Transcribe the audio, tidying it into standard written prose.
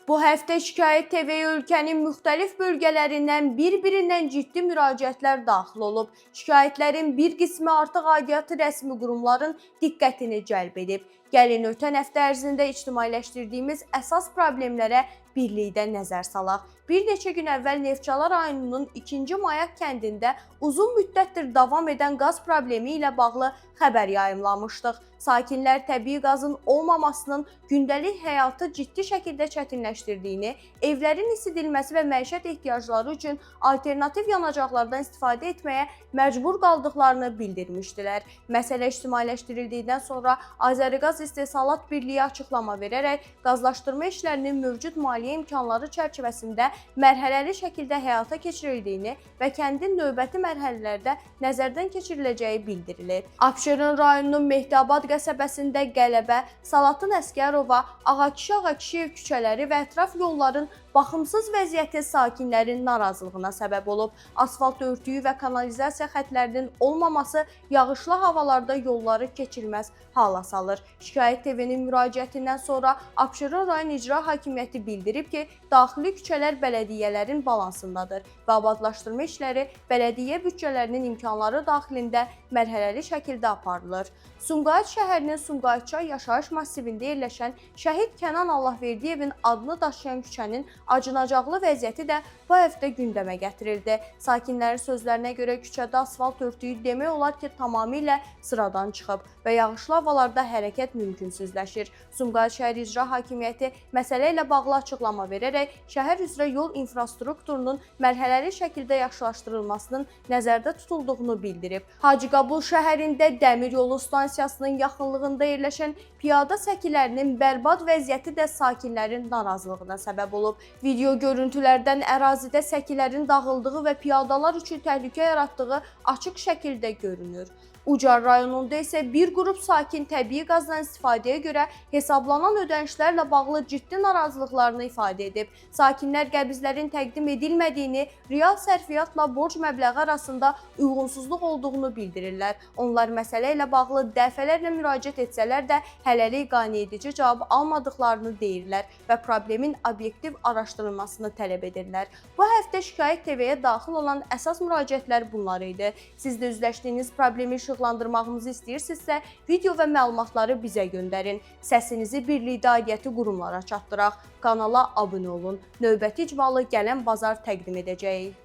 Bu həftə Şikayət TV-yə ölkənin müxtəlif bölgələrindən bir-birindən ciddi müraciətlər daxil olub. Şikayətlərin bir qismi artıq aidiyyatı rəsmi qurumların diqqətini cəlb edib. Gəlin ötən həftə ərzində ictimailəşdirdiyimiz əsas problemlərə birlikdə nəzər salaq. Bir neçə gün əvvəl Neftçala rayonunun 2-ci Mayak kəndində uzun müddətdir davam edən qaz problemi ilə bağlı xəbər yayımlamışdıq. Sakinlər təbii qazın olmamasının gündəlik həyatı ciddi şəkildə çətinləşdirdiyini, evlərin isidilməsi və məişət ehtiyacları üçün alternativ yanacaqlardan istifadə etməyə məcbur qaldıqlarını bildirmişdilər. Məsələ ictimailəşdirildikdən sonra Azəriqaz İstehsalat Birliyi açıqlama verərək qazlaşdırma işlərinin mövcud maliyyə imkanları çərçivəsində mərhələli şəkildə həyata keçirildiyini və kəndin növbəti mərhələlərdə nəzərdən keçiriləcəyi bildirilib. Abşeron rayonunun Mehdabad qəsəbəsində Qələbə, Salatın Əsgərova, Ağakişi Ağakişiyev küçələri və ətraf yolların baxımsız vəziyyəti sakinlərin narazılığına səbəb olub. Asfalt örtüyü və kanalizasiya xətlərinin olmaması yağışlı havalarda yolları keçilməz hala salır. Şikayət TV-nin müraciətindən sonra Abşeron rayon İcra Hakimiyyəti bildirib ki, daxili küçələr bələdiyyələrin balansındadır və abadlaşdırma işləri bələdiyyə büdcələrinin imkanları daxilində mərhələli şəkildə aparılır. Sumqayıt şəhərinin Sumqayıtçay yaşayış massivində yerləşən Şəhid Kənan Allahverdiyevin adını daşıyan küçənin acınacaqlı vəziyyəti də bu həftə gündəmə gətirildi. Sakinlərin sözlərinə görə küçədə asfalt örtüyü demək olar ki, tamamilə sıradan çıxıb və yağışlı havalarda hərəkət mümkünsüzləşir. Sumqayıt şəhər İcra Hakimiyyəti məsələ ilə bağlı açıqlama verərək şəhər üzrə yol infrastrukturunun mərhələli şəkildə yaxşılaşdırılmasının nəzərdə tutulduğunu bildirib. Hacıqabul şəhərində dəmir yolu stansiyasının yaxınlığında yerləşən piyada səkilərinin bərbad vəziyyəti də sakinlərin narazılığına səbəb olub. Video görüntülərdən ərazidə səkilərin dağıldığı və piyadalar üçün təhlükə yaratdığı açıq şəkildə görünür. Ucar rayonunda isə bir qrup sakin təbii qazdan istifadəyə görə hesablanan ödənişlərlə bağlı ciddi narazılıqlarını ifadə edib. Sakinlər qəbizlərin təqdim edilmədiyini, real sərfiyyatla borc məbləği arasında uyğunsuzluq olduğunu bildirirlər. Onlar məsələ ilə bağlı dəfələrlə müraciət etsələr də hələlik qaneedici cavab almadıqlarını deyirlər və problemin obyektiv araşdırılmasını tələb edirlər. Bu həftə Şikayət TV-yə daxil olan əsas müraciətlər bunlar idi. Siz də üzləşdiyiniz problemi işıqlandırmağımızı istəyirsinizsə, video və məlumatları bizə göndərin. Səsinizi birlikdə aidiyyəti qurumlara çatdıraq. Kanala abunə olun. Növbəti icmalı gələn bazar təqdim edəcəyik.